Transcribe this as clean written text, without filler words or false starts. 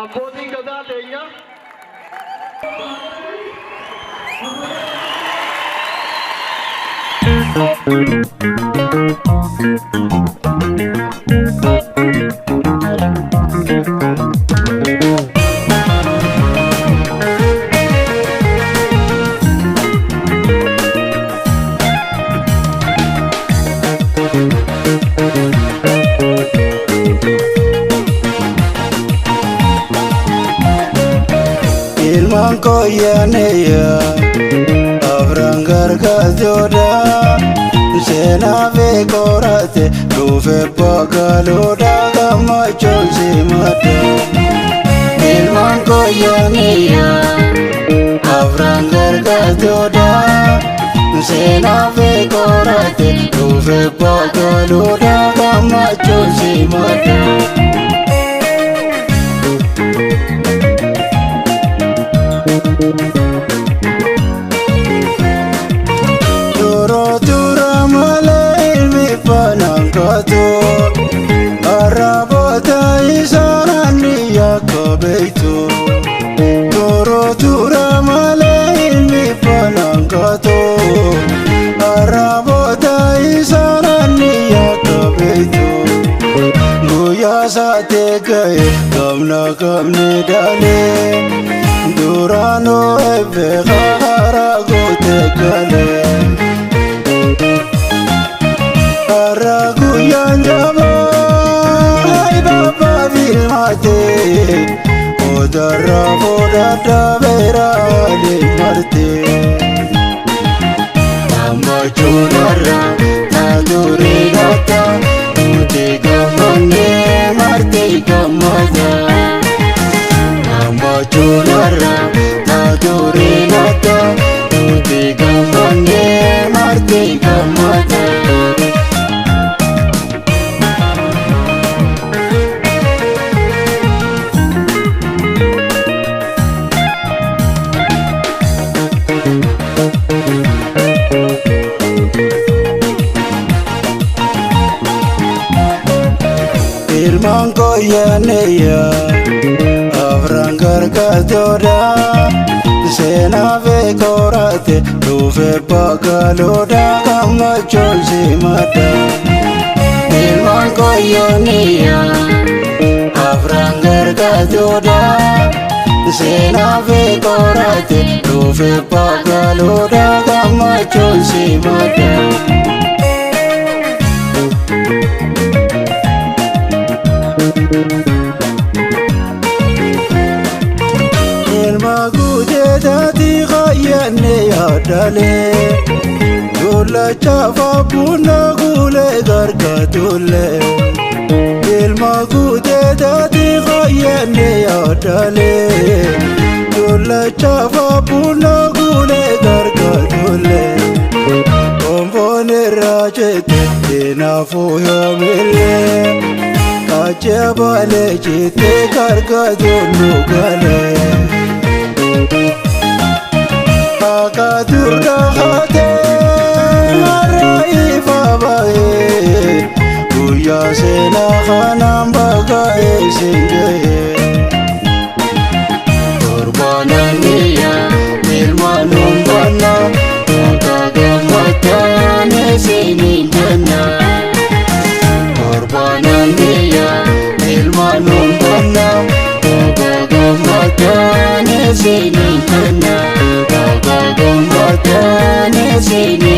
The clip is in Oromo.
Abbootiin gadaa teenya. Ilmaan koyyaneya afran gargaartoodha seenaa fi qorate dhufe bagaloodha gammachuun simadha. Ilmaan koyyaneya afran gargaartoodha seenaa fi qorate dhufe bagaloodha gammachuun simadha. Yeroo tura malee ilmi faanaan kaatu arraboota isaan ni yakka beektu. Yeroo tura malee ilmi faanaan kaatu arraboota isaan ni yakka beektu. Guyyaa saatee ga'e gamna gamni dalee duraanuu eebbee karaa gootee galee. Har'a guyyaan jabaa babbaa filmaatee odarra fudhadhaa beeraalee martee. Gammachuun har'a taaturee laata nuti gammannee martee gammada. Gammachuun har'a taaturee laata nuti gammannee martee gammada. Ilmaan koyyaneya afran gargaartoodha seenaa fi qorate dhufe bagaloodha gammachuun simadha. Ilmaan koyyaneya afran gargaartoodha seenaa fi qorate dhufe bagaloodha gammachuun simadha. Ilma guuteetaati qayyanne yaadalee dullacha fabbuna guulee gargaatulle. Ilma guuteetaati qayyanne yaadalee dullacha fabbuna guulee gargaatulle. Komboon irraa jette kinaafuu yoomillee kaachee balee jettee gargaatuun nu galee. Akka durga haatee har'a ifa ba'ee guyyaa seenaa kanaan bakka isin ga'e. Torbaananiya ilmaan humbanna bakka gammataan isiniin jenna. Torbaananiya ilmaan humbanna bakka gammataan isiniin jenna. Bakka gammataan isiniin